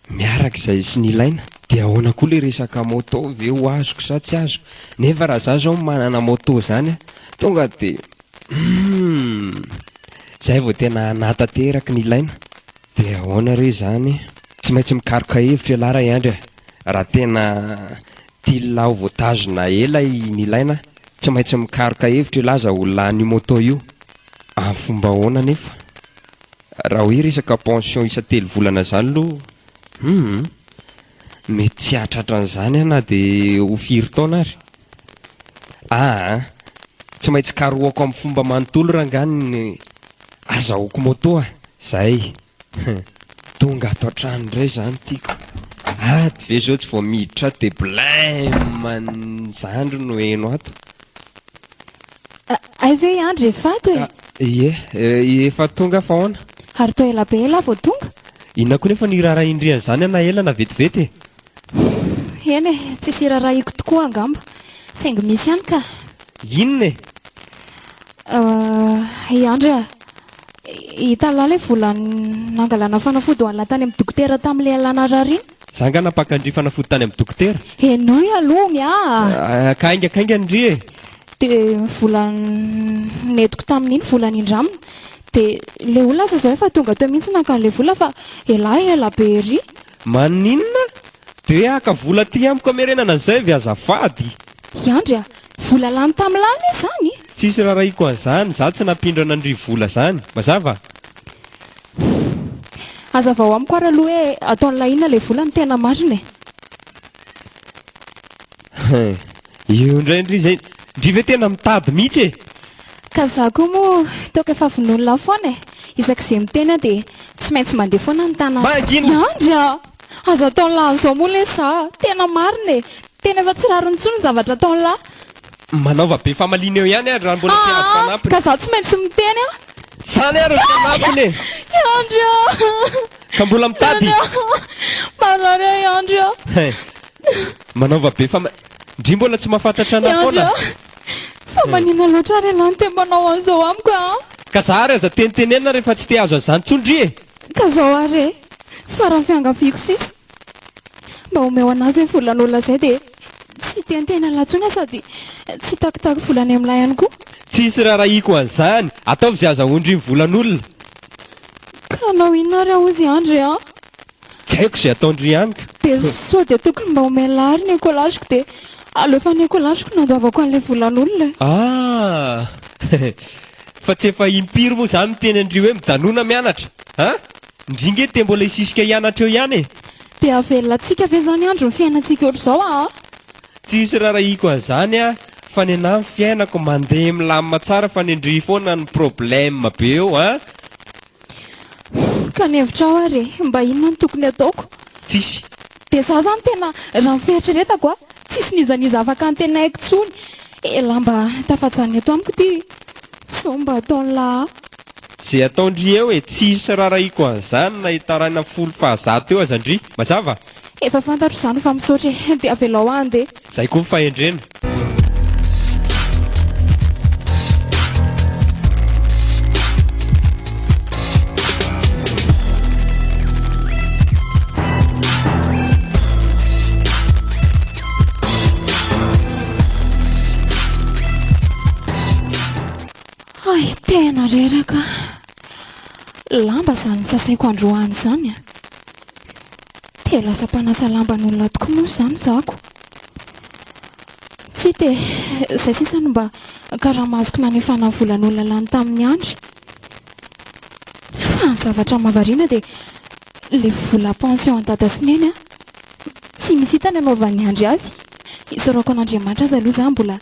miaraka izay sy ny ilaina? Dia ahoana koa ilay resaka moto ve ho azoko sa tsy azoko? Nefa raha za zao manana moto izany an, tonga dia humm! Zay vao tena hanatanteraka ny ilaina. Dia ahoana re izany? Tsy maintsy mikaroka hevitra ialahy Ray Andry a! Raha tena tia ho voatazona ela i Nilaina, tsy maintsy mikaroka hevitra ialahy aza ho lany io moto io. Amin'ny fomba ahoana anefa? Raha hoe resaka pension isan-telo volana izany aloha, hum! Mety tsy hahatratra an'izany aho na dia ho firy taona ary. Aa! Tsy maintsy karohako amin'ny fomba manontolo rangahy ny azahoako moto a! Zay! Tonga ato an-trano indray izany tiako. Ato ve zao tsy vao miditra ato dia blème an'ny zandry no heno ato. Hay ve i Andry efa ato e? Ie, efa tonga aho fa ahoana? Ary toa ela be ela vao tonga? Inona koa nefa no iraharahian-dry an'izany na ela na vetivety e? Eny e, tsisy iraharahiako tokoa angamba. Saingy misy ihany ka. Inona e? I Andry a! Hitan'lah ilay vola nangalana fanafody ho an'lah tany amin'ny dokotera tamin'ilay Allah narary iny? Za nga nampaka an-dry fanafody tany amin'ny dokotera? Henoy aloha ny ahy a! Ka haingakaingana ndry e! Dia ny vola nentiko tamin'iny vola nindramina. Dia ilay olona aza izao efa tonga teo mihitsy naka an'ilay vola fa elah ela be ery. Maninona? Dia hoe haka vola aty amiko hamerenana an'izay ve azafady? I Andry a! Vola lany tamin'ny lahy anie izany! Tsisy rarahiko an'izany, za tsy nampindrana an-dry vola zany. Mazava? Hazavao amiko ary aloha hoe ataon'lah inona ilay vola no tena marina e! Hein! Eo indray ndry izay, ndry ve tena mitady mihitsy e! Ka za koa moa toaka efa vonoin'lah foana e! Isak'izay miteny aho dia tsy maintsy mandeha foana ny tanako. Mangina! I Andry a! Aza ataon'lah an'izao moa lesy za a! Tena marina e! Tena efa tsy rariny intsony ny zavatra ataon'lah. Manaova be famaliana eo ihany ary raha mbola te hahazo Aa! fanampiny. Ka za tsy maintsy miteny a! Zany ary ny fanampiny e! I Andry a! Ka mbola mitady? I Andry a! Marary aho i Andry a! Hein! Manaova be fama. Ndry mbola tsy mahafantatra anah I Andry foana. a! Fa manina loatra ary ialahy no te manao an'izao amiko a! Ka za ary aza tenitenenina rehefa tsy te hahazo an'izany intsony ndry e! Ka zao ary e! Fa raha fiangaviako sisa, mba omeo anah zay volan'olona zay dia tsy hiteniteny an'lah intsony aho sady tsy hitakitaky vola any amin'lah ihany koa. Tsisy rarahiko an'izany! Ataovy izay azahoan-dry ny volan'olona! Ka hanao inona ary aho hozy Andry a? Tsy haiko izay ataon-dry ihany ka! Dia sao dia tokony mba omen'lah ary ny écolage-ko dia alefa ny écolage-ko no andoavako an'ilay volan'olona e! Ah! Fa tsy efa impiry moa za miteny an-dry hoe mijanona mianatra an! Ndry nge te mbola hisisika hianatra eo ihany e! Dia havelona antsika ve zany andro ny fiainantsika ohatr'izao aa? Tsisy rarahiko an'izany ah, fa nenah ny fiainako mandeha milamina tsara fa nendry foana ny problème be eo an! Ka ny hevitrao ary e, mba inona no tokony hataoko? Tsisy. Dia za zany tena raha ny fieritreretako a, tsisy n'iza n'iza afaka antenaiko tsony, elah mba tafajanona eto amiko ty sao mba ataon'lah ahy. Ze ataon-dry eo e, tsisy rarahiko an'izany na hitaraina folo fahazato eo aza ndry, mazava? Efa fantatro izany fa misaotra e, dia avelao aho handeha. Zay koa ny fahendrena. Hay tena reraka. Lamba izany sasaiko androany izany a. Te lasa mpanasa lamban'olona tokoa moa izany zako. Tsy hita e, izay sisa no mba karama azoko nanefana ny volan'olona lany tamin'ny Andry. Fa ny zavatra mahavariana dia ilay vola pension an'i Dada sy Neny an, tsy misy hita ny anaovan'i Andry azy. Isaorako an'Andriamanitra aza aloha za mbola.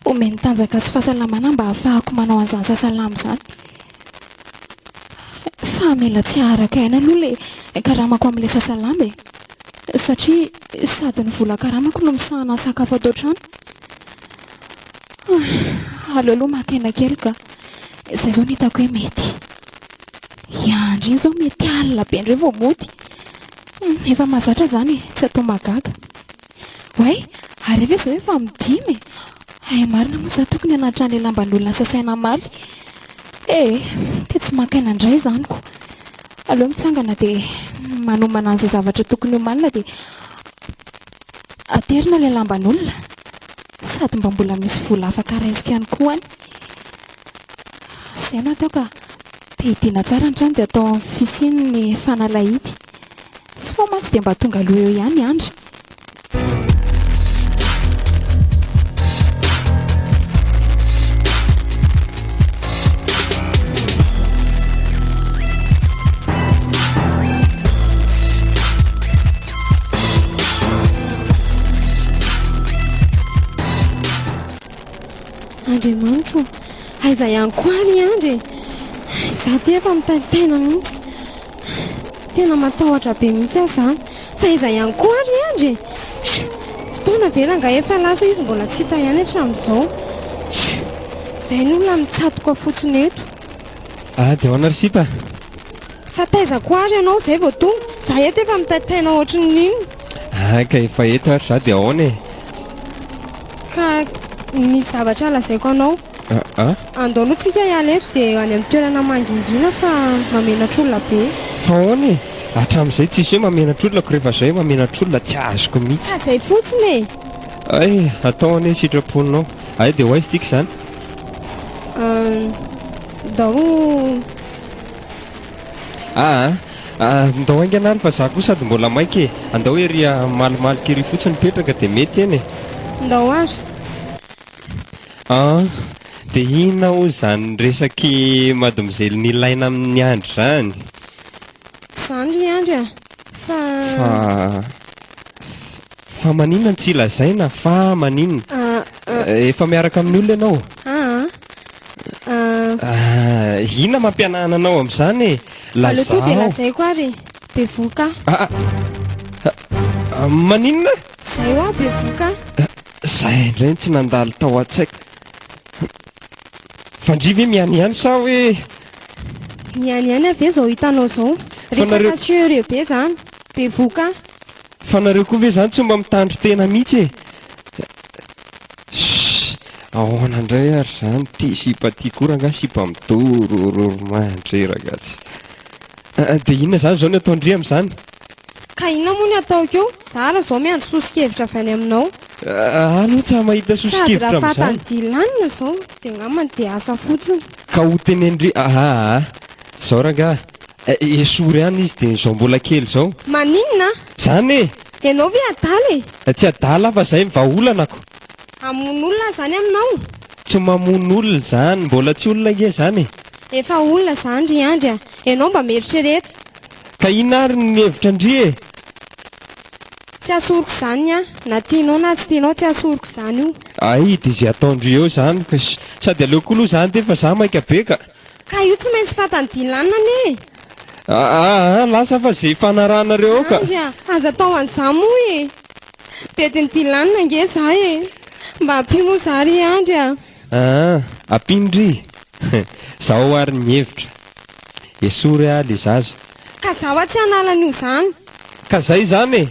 Omeny tanjaka sy fahasalamana mba hahafahako manao an'izany sasalama izany. Fa mila tsy haharaka aina aloha ilay karamako amin'ilay sasalama e. Satria sady ny vola karamako no misahana ny sakafo ato an-trano. Aleo aloha maka aina kely ka. Izay izao no hitako hoe mety. I Andry iny izao mety alina be indray vao mody. Efa mahazatra izany e, tsy atao mahagaga. Oay, ary ve izao efa amin'ny dimy e? Hay marina moa izaho tokony hanatitra an'ilay lamban'olona sasaina hamaly. Eh, dia tsy maka aina indray izany ko. Aleo mitsangana dia manomana an'izay zavatra tokony homanina dia aterina ilay lamban'olona. Sady mba mbola misy vola afaka raisiko ihany koa any. Izay no atao ka. Tehidiana tsara ny trano dia atao amin'ny fisiany ny fanalahidy. Soa mantsy dia mba tonga aloha eo ihany i Andry. Andriamanitro ô! Aiza ihany koa ary i Andry e? Izaho ity efa mitaintaina mihitsy. Tena matahotra be mihitsy aho izany. Fa aiza ihany koa ary i Andry e? Chut! Fotoana ve rangahy efa lasa izy mbola tsy hita ihany hatramin'izao. Chut! Izay ny olona mitsatoka fotsiny eto. Ah, dia ahoana ry sipa? Fa taiza koa ary ianao izay vao tonga? Za eto efa mitaintaina ohatry ny inona. Ah, ka efa eto ary za dia ahoana e? Ka misy zavatra lazaiko anao. Ah. Andao aloha tsika hiala eto dia any amin'ny toerana mangingina fa mamenatr'olona be. Fa ahoana e? Hatramin'izay tsisy hoe mamenatr'olona ko rehefa zay hoe mamenatr'olona tsy azoko mihitsy. Ka zay fotsiny e! Ay, atao anie sitraponao. Ay dia ho aiza tsika izany? Ndao. Aa, ndao haingana ary fa za koa sady mbola maika e. Andao ery malomaloka ery fotsiny mipetraka dia mety eny e. Ndao ary. An! Dia inona hozy izany resak'i mademoiselle Nilaina amin'i Andry izany? Tsy izany ry Andry a! Fa. Fa. Fa maninona no tsy lazaina fa maninona? Efa miaraka amin'ny olona ianao? Aa. Ah, inona mampianahana anao amin'izany e? Aleo tonga dia Lazao. lazaiko ary e! Bevohoka aho. Ah, ah, maninona? Izay hoa bevohoka aho. Zay indray no tsy nandalo tao an-tsaiko. Fa ndry ve miany ihany sa hoe. Miany ihany ve izao hitanao izao? Fa nareo. Resaka sérieux be izany. Bevohoka aho. Fa nareo koa ve izany tsy mba mitandro tena mihitsy e? Shh! Ahoana indray ary izany ity sipa ity koa rangahy sipa midorororo mandreraka tsy. Dia inona izany izao ny ataon-dry amin'izany? Ka inona moa ny ataoko eo? Za ary izao miandry soso-kevitra avy any aminao. Ahy aloha tsy mahita Sady soso-kevitra raha amin'izany. fatan'i Dylan izao dia angambany dia asa fotsiny. Ka ho tenenin-dry aa izao rangahy, esory any izy dia izao mbola kely izao. Maninona? Izany e! Ianao ve adala e? Tsy adala aho fa izay ny vahaolana ko. Hamono olona aho izany aminao? Tsy mamono olona izany, mbola tsy olona ange izany e! Efa olona izany ry Andry a! Ianao mba mieritrereta. Ka inona ary ny hevitra ndry e? Tsy asoriko izany ny ahy, na tianao na tsy tianao tsy asoriko izany io. Ay dia izay ataon-dry eo izany ka, sady aleo koa aloha izany te fa za maika be ka. Ka io tsy maintsy fatan'i Dylan anie e! Aa lasa fa izay ifanarahanareo eo ka. Andry a! Aza atao an'izany moa e! Bedin'i Dylan ange za e! Mba ampio moa za ry Andry a! Aa ampino ry! Zao ary ny hevitra. Esory aho le zaza. Ka zaho atsy hanala an'io zany. Ka zay zany e!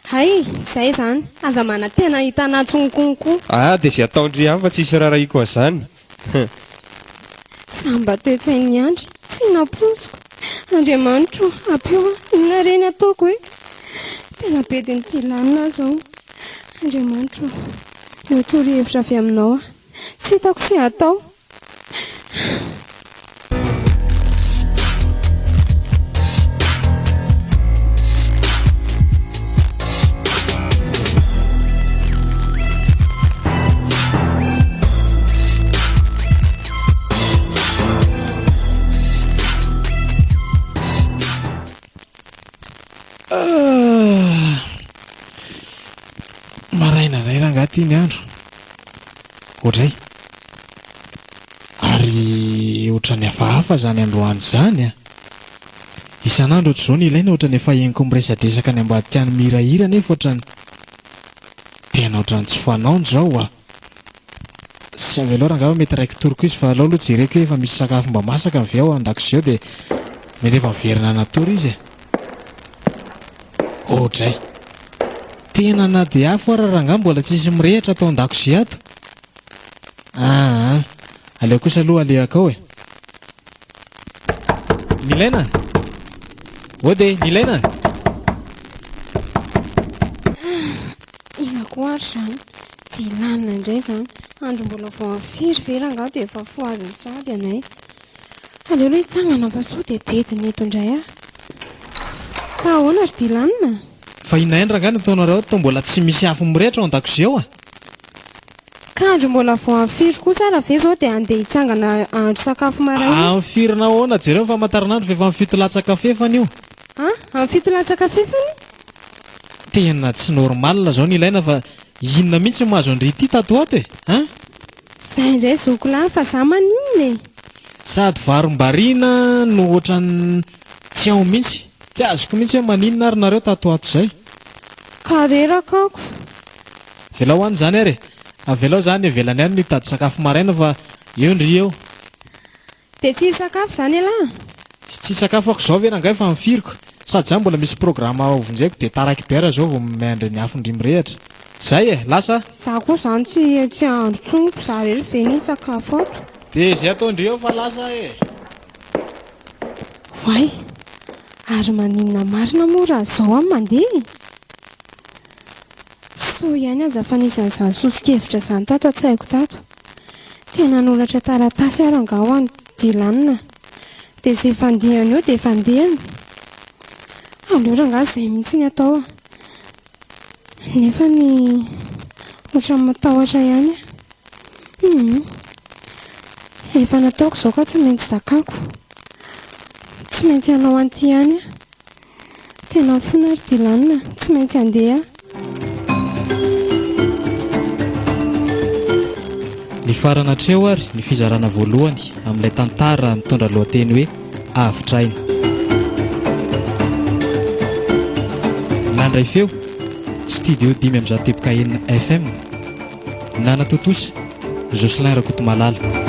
Hay, zay zany. Aza manantena hahita anah tsony konko. Ah dia zay ataon-dry ihany fa tsisy rarahiko an'izany. Za mba toe-tsain'i Andry, tsy nampoiziko. Andriamanitro ô, ampio aho, inona re ny ataoko e? Tena bedin'ity lamina aho zao. Andriamanitro ô, meo torohevitra avy aminao aho. Tsy hitako izay hatao. Maraina indray rangahy ity ny andro. Oadray. Ary ohatran'ny hafahafa izany androany izany an! Isan'andro ohatr'izao ny ilaina ohatran'ny efa henoko miresadresaka any ambadika any mihirahira nefa ohatran'ny tena ohatran'ny tsy fanaony izao a! Sy avelao rangahy fa mety raiki-toriko izy fa alao aloha jereko hoe efa misy sakafo mba masaka ve ao an-dakozia ao dia mety efa miverina natory izy e! Oadray! Tena na dia afo ara rangahy mbola tsisy mirehitra ato an-dakozia ato! Aa! Aleo kosa aloha alehako ao e! Nilaina? Ode, Nilaina? Iza koa ary izany? Dilanina indray izany. Andro mbola vao amin'ny firy ve rangahy dia efa fohaziny sahady ianay. Aleo aloha hitsangana fa soa dia bediny eto indray aho. Fa ahoana ry Dilanina? Fa inona ihany rangahy no ataonareo ato toa mbola tsy misy afo mirehitra ao an-dakozia ao a? Ka andro mbola vao amin'ny firy kosa ara ve zao dia handeha hitsangana hahandro sakafo maraina? Amin'ny firy nahoana? Jereo ny famantaranandro fa efa amin'ny fito latsaka fefany io. An? Amin'ny fito latsaka fefany? Tena tsy normal zao ny ilaina fa inona mihitsy no mahazo an-dry ity tato ho ato e? An? Zay indray zoko lahy fa za maninona e? Sady varimbariana no ohatran'ny tsy ao mihitsy. Tsy azoko mihitsy hoe maninona ary nareo tato ho ato zay. Ka reraka ako. Avelao any izany ary e! Avelao za any ivelany any no hitady sakafo maraina fa eo ndry eo. Dia tsy hisakafo izany ialahy? Tsy tsy hisakafo ako izao ve rangahy fa mifiriko? Sady za mbola misy programa ho vonjeko dia taraiky be ara zao vao miandry ny afon-dry mirehitra. Zay e! Lasa a! Za koa izany tsy tsy hahandro intsony ko za irery ve ny hisakafo ato? Dia izay ataon-dry eo fa lasa e! Oay! Ary maninona marina moa raha zao aho mandeha e? Soa ihany aza fa nisy an'izany soso-kevitra izany tato an-tsaiko tato. Tena hanoratra taratasy aho rangahy ho an'i Dylan. Dia izay fandihany eo dia fandehany. Aleo rangahy izay mihitsy ny atao a. Nefa ny ohatran'ny matahotra ihany aho. Hum. Efa nataoko izao ka tsy maintsy zakako. Tsy maintsy hanao an'ity ihany aho. Tena mifona ry Dylan a! Tsy maintsy handeha aho. Nifarana hatreo ary ny fizarana voalohany amin'ilay tantara mitondra lohateny hoe Avotra Aina. Nandray feo, Studio 105 teboka enina FM. Nanatontosa, Jocelyn Rakotomalala.